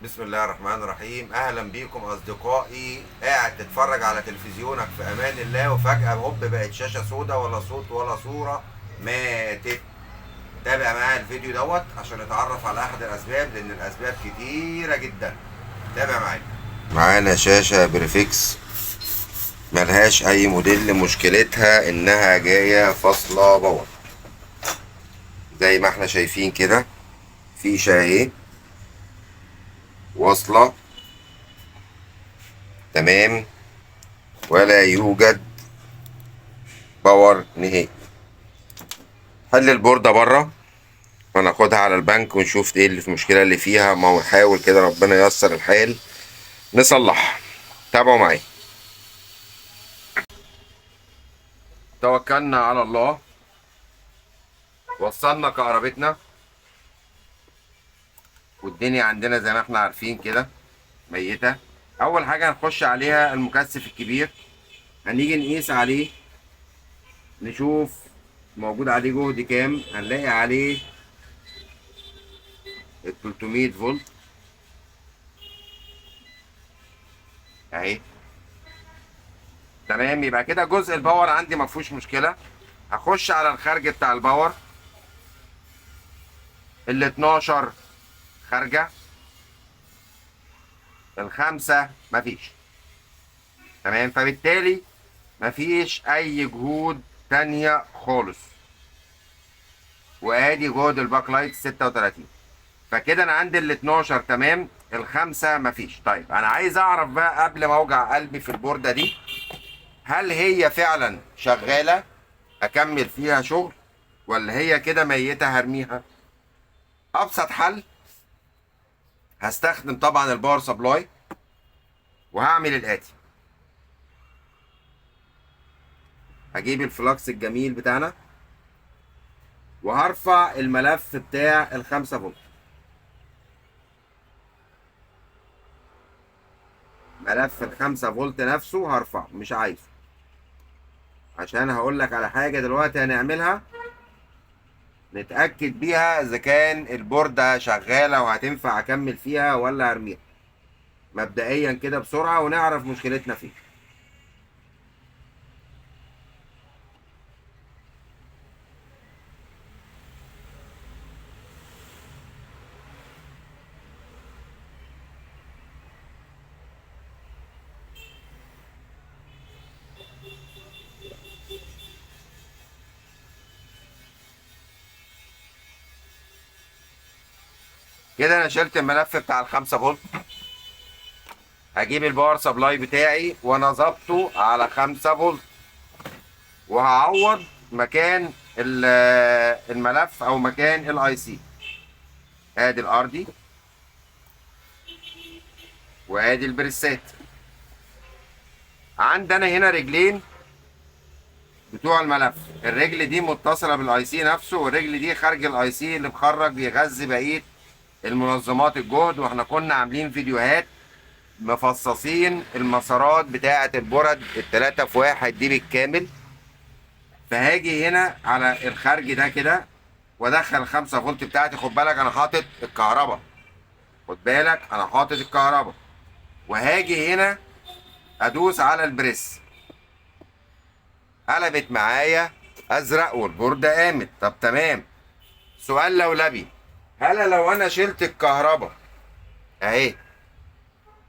بسم الله الرحمن الرحيم. اهلا بيكم اصدقائي. قاعد تتفرج على تلفزيونك في امان الله، وفجأة هوب بقت شاشة سودا، ولا صوت ولا صورة، ماتت. تابع معايا الفيديو دوت عشان نتعرف على احد الاسباب، لان الاسباب كتيرة جدا. تابع معايا. معانا شاشة Perfex ملهاش اي موديل، مشكلتها انها جاية فاصلة power زي ما احنا شايفين كده. فيشة اهي واصلة تمام، ولا يوجد power نهائي. حل البوردة بره وناخدها على البنك ونشوف ايه اللي في المشكلة اللي فيها. ما هو نحاول كده، ربنا ييسر الحال نصلح. تابعوا معايا. توكلنا على الله، وصلنا كهربتنا والدنيا عندنا زي ما احنا عارفين كده ميتة. اول حاجة هنخش عليها المكثف الكبير، هنيجي نقيس عليه نشوف موجود عليه جهد كام. هنلاقي عليه ال 300 فولت اهي، تمام. يبقى كده جزء ال power عندي ما فيهوش مشكلة. هخش على الخارج بتاع ال power، ال 12 خارجة، الخمسة مفيش، تمام. فبالتالي مفيش أي جهود تانية خالص. وادي جهد ال backlight 36. فكده انا عندي ال 12 تمام، الخمسة مفيش. طيب انا عايز اعرف بقى قبل ما اوجع قلبي في البوردة دي، هل هي فعلا شغالة اكمل فيها شغل، ولا هي كده ميتة هرميها؟ ابسط حل هستخدم طبعا ال power supply، وهعمل الاتي. هجيب ال flux الجميل بتاعنا وهرفع الملف بتاع ال5 فولت. ملف ال5 فولت نفسه هرفعه، مش عايزه، عشان هقول لك على حاجة دلوقتي هنعملها نتأكد بيها إذا كان البوردة شغالة وهتنفع أكمل فيها ولا هرميها. مبدئيا كده بسرعة ونعرف مشكلتنا فين. كده انا شلت الملف بتاع ال5 فولت. هجيب ال power supply بتاعي وانا ظابطه على 5 فولت، وهعوض مكان الملف او مكان ال IC. ادي الارضي وادي البريسات. عندنا هنا رجلين بتوع الملف، الرجل دي متصلة بال IC نفسه، والرجل دي خارج ال IC اللي مخرج بيغذي بقية المنظمات الجهد. واحنا كنا عاملين فيديوهات مفصصين المسارات بتاعة البرد التلاتة في واحد دي بالكامل. فهاجي هنا على الخارج ده كده وادخل 5 فولت بتاعتي. خد بالك انا حاطط الكهرباء، خد بالك انا حاطط الكهرباء. وهاجي هنا ادوس على ال press، قلبت معايا ازرق والبوردة قامت. طب تمام. سؤال لولبي، هل لو انا شلت الكهرباء اهي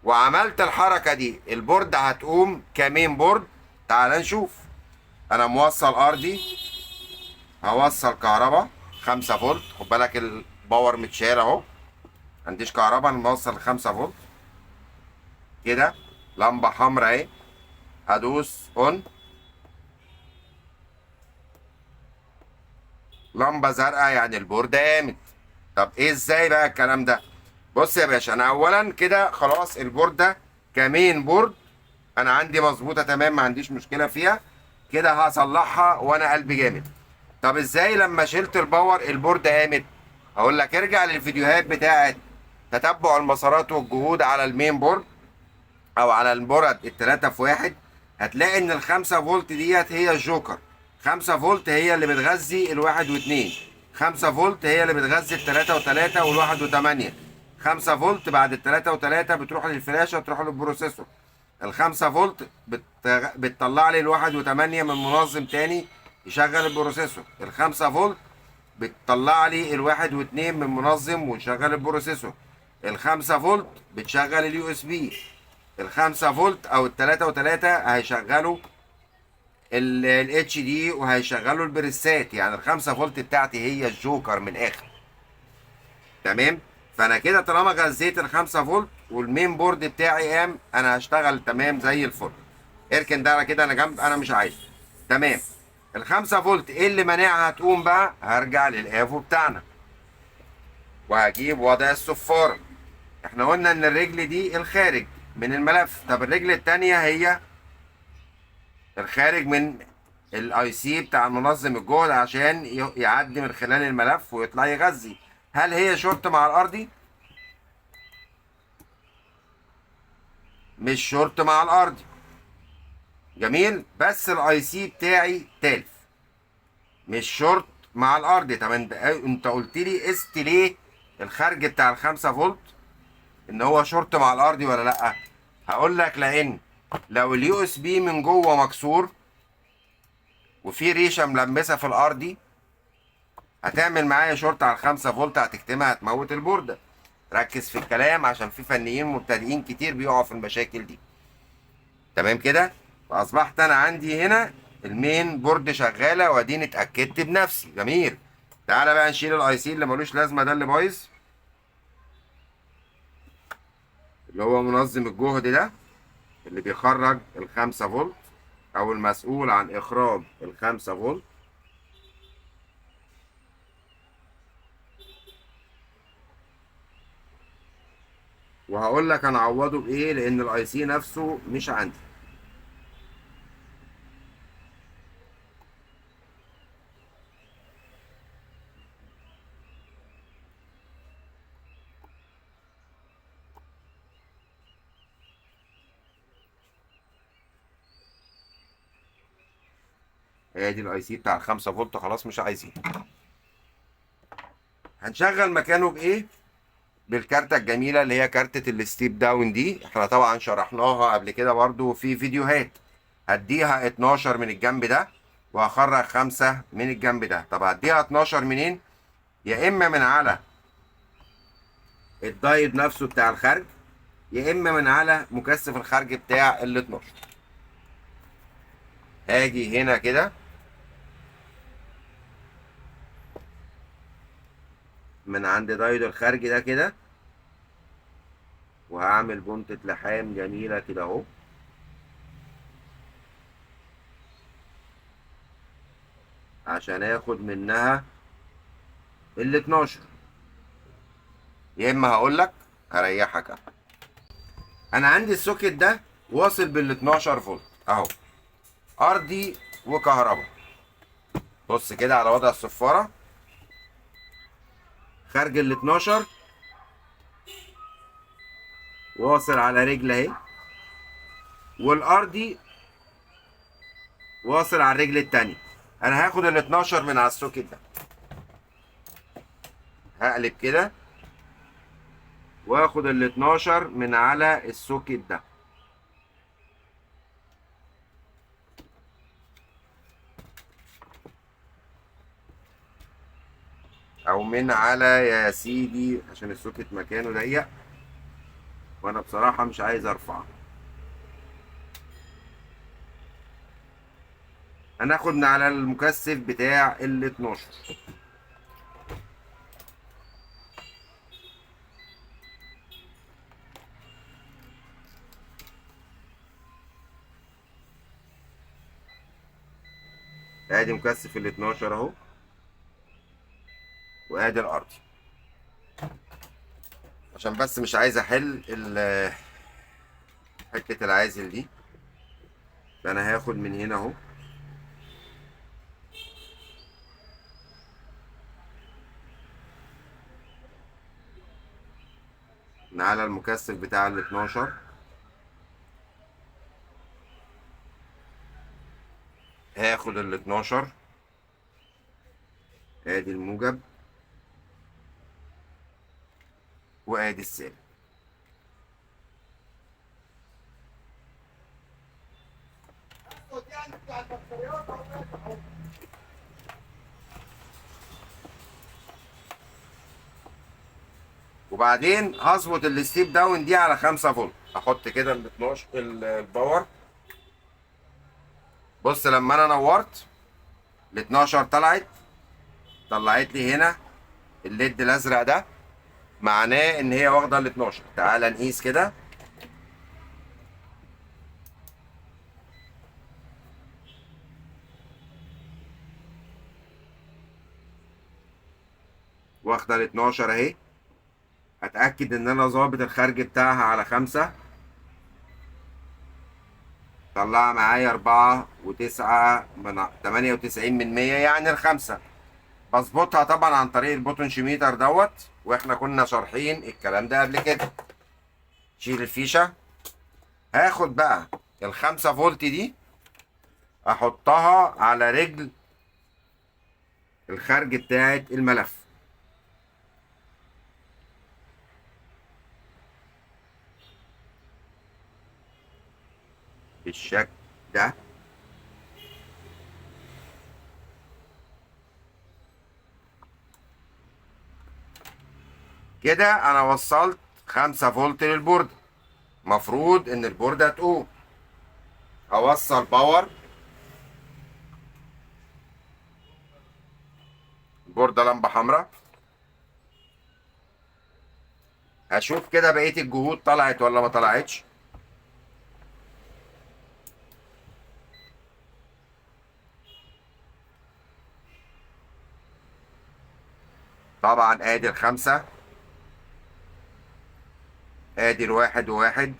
وعملت الحركة دي البوردة هتقوم ك main board؟ تعال نشوف. انا موصل ارضي، هوصل كهرباء 5 فولت. خد بالك ال power متشال اهو، عنديش كهرباء، انا موصل 5 فولت كده. لمبة حمراء اهي، هدوس on، لمبة زرقاء يعني البوردة قامت. طب ايه ازاي بقى الكلام ده؟ بص يا باشا، انا اولا كده خلاص البوردة ك main board انا عندي مظبوطة تمام، ما عنديش مشكلة فيها، كده هصلحها وانا قلبي جامد. طب ازاي لما شلت ال power البوردة قامت؟ هقول لك ارجع للفيديوهات بتاعه تتبع المسارات والجهود على ال main board او على البورد التلاتة في واحد، هتلاقي ان ال5 فولت ديت هي الجوكر. 5 فولت هي اللي بتغذي الواحد واتنين، 5 فولت هي اللي بتغذي التلاتة وتلاتة والواحد وتمانية. 5 فولت بعد ال 3.3 بتروح للفلاشة، تروح لل processor. ال 5 فولت بتطلع لي 1.8 من منظم تاني يشغل ال processor. ال 5 فولت بتطلع لي 1.2 من منظم ويشغل ال processor. ال 5 فولت بتشغل ال USB. ال 5 فولت او ال 3.3 هيشغلوا ال HD وهيشغلوا البريسات. يعني ال 5 فولت بتاعتي هي الجوكر من الاخر. تمام. فانا كده طالما غذيت ال 5 فولت وال main board بتاعي قام، انا هشتغل تمام زي الفل. اركن ده كده انا جنب، انا مش عايز. تمام. ال 5 فولت ايه اللي مانعها تقوم بقى؟ هرجع للافو بتاعنا وهجيب وضع الصفاره. احنا قلنا ان الرجل دي الخارج من الملف، طب الرجل التانية هي الخارج من ال IC بتاع منظم الجهد عشان يعدي من خلال الملف ويطلع يغذي. هل هي شورت مع الارضي؟ مش شورت مع الارضي. جميل. بس ال IC بتاعي تالف، مش شورت مع الارضي. طب انت قلت لي قست ليه الخارج بتاع ال 5 فولت ان هو شورت مع الارضي ولا لا؟ هقول لك لان لو ال USB من جوه مكسور وفي ريشه ملمسه في الارضي هتعمل معايا شورت على ال 5 فولت، هتكتمها، هتموت البورده. ركز في الكلام عشان في فنيين مبتدئين كتير بيقعوا في المشاكل دي. تمام كده. فاصبحت انا عندي هنا ال main board شغالة واديني اتاكدت بنفسي. جميل. تعالى بقى نشيل ال IC اللي ملوش لازمه ده اللي بايظ، اللي هو منظم الجهد ده اللي بيخرج ال 5 فولت او المسؤول عن اخراج ال 5 فولت. وهقول لك انا اعوضه بايه لان ال IC نفسه مش عندي. ادي ال IC بتاع ال 5 فولت خلاص مش عايزين. هنشغل مكانه بايه؟ بالكارتة الجميلة اللي هي كارتة ال step down دي، احنا طبعا شرحناها قبل كده برضو في فيديوهات. هديها 12 من الجنب ده وهخرج 5 من الجنب ده. طب هديها 12 منين؟ يا اما من على الدايد نفسه بتاع الخارج، يا اما من على مكثف الخارج بتاع ال 12. هاجي هنا كده من عند دايد الخارج ده كده، وهعمل بنطة لحام جميلة كده اهو. عشان اخد منها ال 12. يا اما هقول لك هريحك انا، انا عندي ال socket ده واصل بال 12 فولت اهو، ارضي وكهرباء. بص كده على وضع الصفارة، خارج ال 12 واصل على رجل اهي، والارضي واصل على الرجل التانية. انا هاخد ال 12 من على ال socket ده، هقلب كده واخد ال 12 من على ال socket ده. او من على يا سيدي عشان ال socket مكانه ضيق وانا بصراحة مش عايز ارفعه. هناخد من على المكثف بتاع ال 12. ادي مكثف ال 12 اهو، وادي الارضي. عشان بس مش عايز احل حتة العازل دي، فانا هاخد من هنا اهو. من على المكثف بتاع ال 12. هاخد ال 12، ادي الموجب وادي السالب. وبعدين هظبط ال step down دي على 5 فولت. احط كده ال 12 ال power. بص لما انا نورت ال 12 طلعت لي هنا ال LED الازرق ده، معناه ان هي واخده ال 12. تعالى نقيس كده. واخده ال 12 اهي. اتاكد ان انا ظابط الخارج بتاعها على 5. طلع معايا 4.98، يعني الخمسة. بظبطها طبعا عن طريق ال potentiometer دوت، واحنا كنا شارحين الكلام ده قبل كده. شيل الفيشة. هاخد بقى ال5 فولت دي احطها على رجل الخارج بتاعت الملف. بالشكل ده. كده انا وصلت 5 فولت للبوردة. مفروض ان البوردة تقوم. اوصل power. البوردة لمبة حمراء. هشوف كده بقية الجهود طلعت ولا ما طلعتش. طبعا ادي ال5، ادي 1 و1،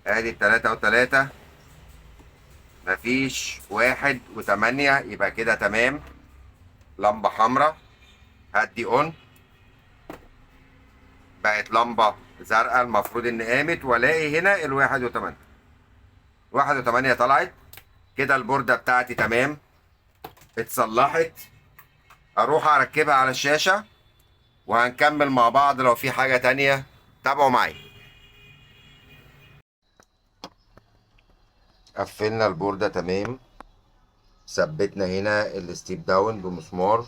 ادي 3 و3، مفيش 1 و8، يبقى كده تمام. لمبة حمراء، هدي on، بقت لمبة زرقاء، المفروض ان قامت. والاقي هنا 1 و8، 1 و8 طلعت كده. البوردة بتاعتي تمام، اتصلحت. اروح اركبها على الشاشة وهنكمل مع بعض. لو في حاجة تانية تابعوا معايا. قفلنا البوردة تمام، ثبتنا هنا ال step down بمسمار،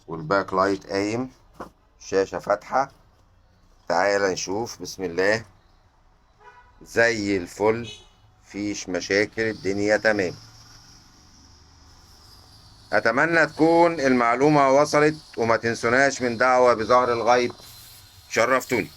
وال back light قايم، الشاشة فاتحة. تعالى نشوف، بسم الله، زي الفل، مفيش مشاكل، الدنيا تمام. اتمنى تكون المعلومة وصلت، وما تنسوناش من دعوة بظهر الغيب. شرفتوني.